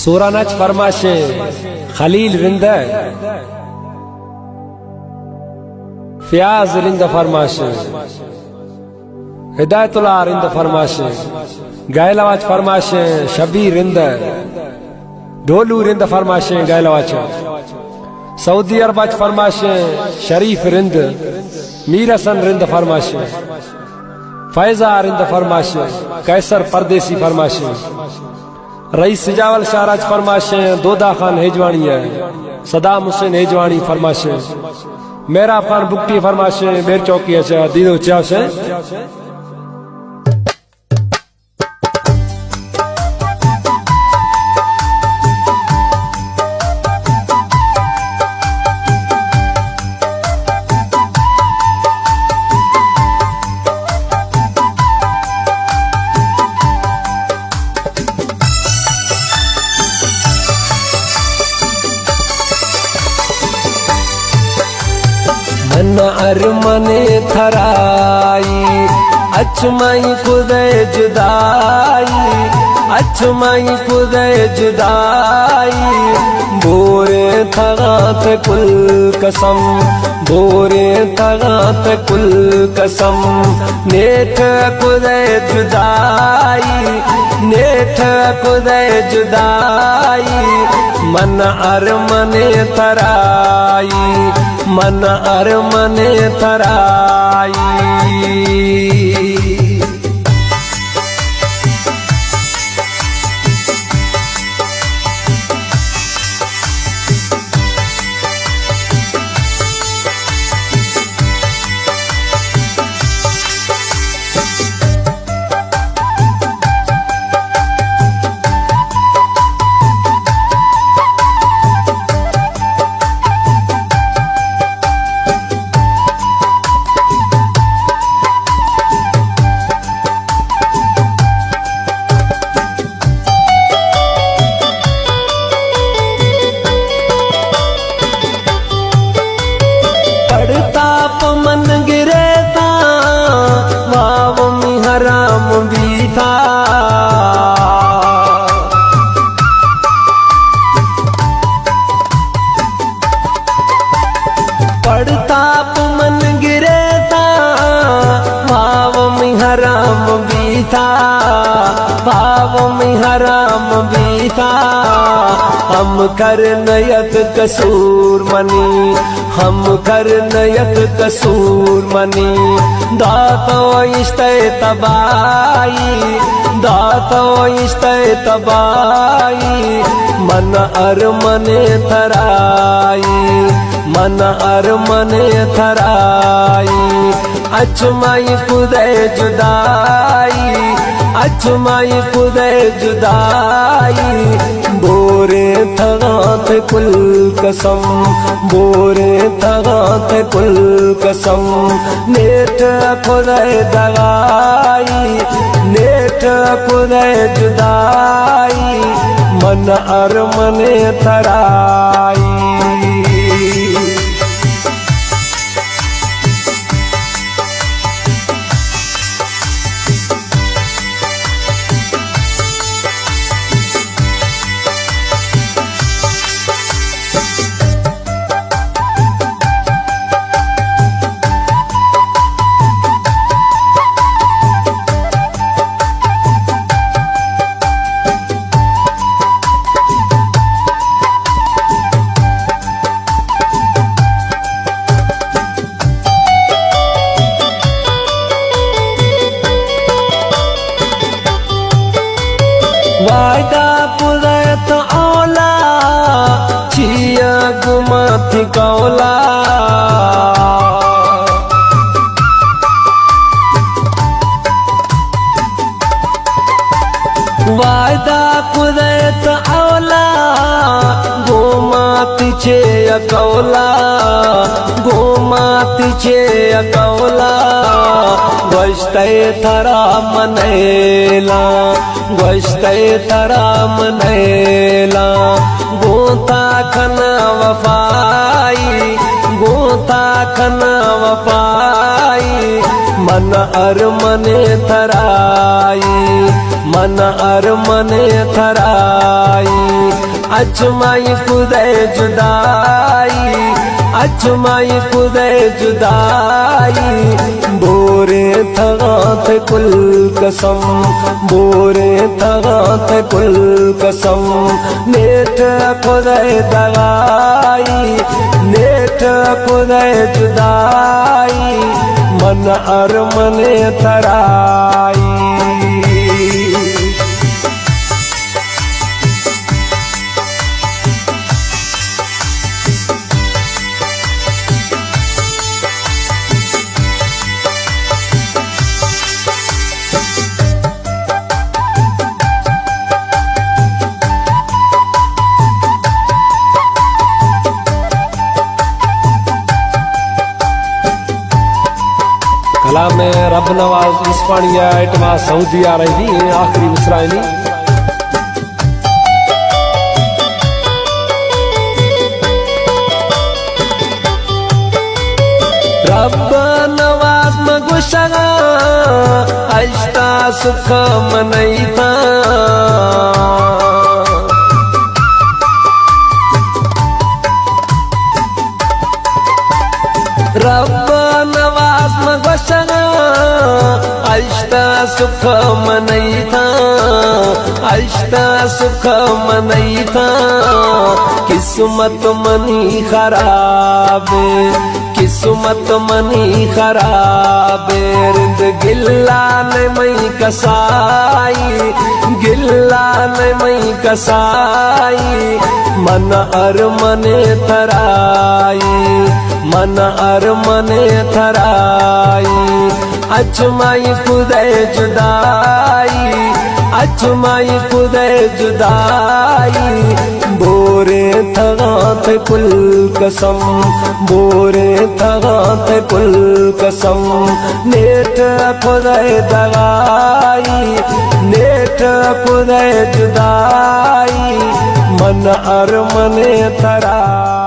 سوران اچ فرمائشیں خلیل رندہ، فیاض رندہ فرمائشیں، ہدایت اللہ رندہ فرمائشیں، گائلو اچ فرمائشیں شبیر رندہ، ڈولو رندہ فرمائشیں گائلو اچ، سعودی عرب اچ فرمائشیں شریف رندہ، میر حسن رندہ فرمائشیں، فیضہ رندہ فرمائشیں، قیصر پردیسی فرمائشیں۔ رئیس سجاول شہر اچ فرمائشیں، دودا خان ہیجوانی ء، صدام حسین ہیجوانی فرمائشیں، محراب خان بگٹی فرمائشیں، بیر چوکی اچ دیدو چاوشیں۔ من ارمن تھرائی، اچ مئی کدے جدائی، اچ مئی کدے جدائی، بوریں تھغاں تہ کل قسم، بوریں تھغاں تہ کل قسم، نیٹ کدے جدائی، نیٹ کدے جدائی، من ارمن تھرائی، من ارمن تھرائی۔ پڑتاپ من گریتا، واو می حرام بیتا۔ پڑتاپ من گریتا، واو می حرام بیتا، واو می حرام بیتا۔ ہم کر نیت قصور منی، ہم کر نیت قصور منی، داتو اشتے تباہی، داتو اشتے تباہی، من ارمن تھرائی، من ارمن تھرائی، اچ مئی کدے جدائی، اچ مئی کدے جدائی، بوریں تھغاں تہ کل قسم، بوریں تھغاں تہ کل قسم، نیٹ کدے دغائی، نیٹ کدے جدائی، من ارمن تھرائی۔ وعدہ کدے تو اولا، چیا گمات کولا۔ وعدہ کدے تو اولا، گومات چے اکولا، گومات چے اکولا، گوشتے ترا منیلا، گوشتے ترا منیلا، گوں تا کھنا وفائی، گوں تا کھنا وفائی، من ارمن تھرائی، من ارمن ترائی، اچ مئی کدے جدائی، اچ مئی کدے جدائی۔ بوریں تغاں تئی کل قسم، بوریں تغاں تئی کل قسم، نیٹ کدے دغائی، نیٹ کدے جدائی، من ارمن ترائی۔ کلام رب نواز اسپانی ءِ آئٹم ءَ سعودی ءَ رہی ایں آخری مصرعانی۔ رب نواز مگوشگا، اشتا سکھ منیتا۔ رب نواز مگوشگا، اشتا سکھ منیتا، اشتا سکھ منیتا۔ قسمت منی خراب، قسمت منی خراب، رند گلہ نہ مئی کسائی، گلہ نہ مئی کسائی۔ من ارمن ترائی، من ارمن ترائی۔ اچ مئی کدے جدائی، اچ مئی کدے جدائی۔ بوریں تغاں تئی کل قسم، بوریں تغاں تئی کل قسم، نیٹ کدے دغائی، نیٹ کدے جدائی۔ من ارمن ترائی۔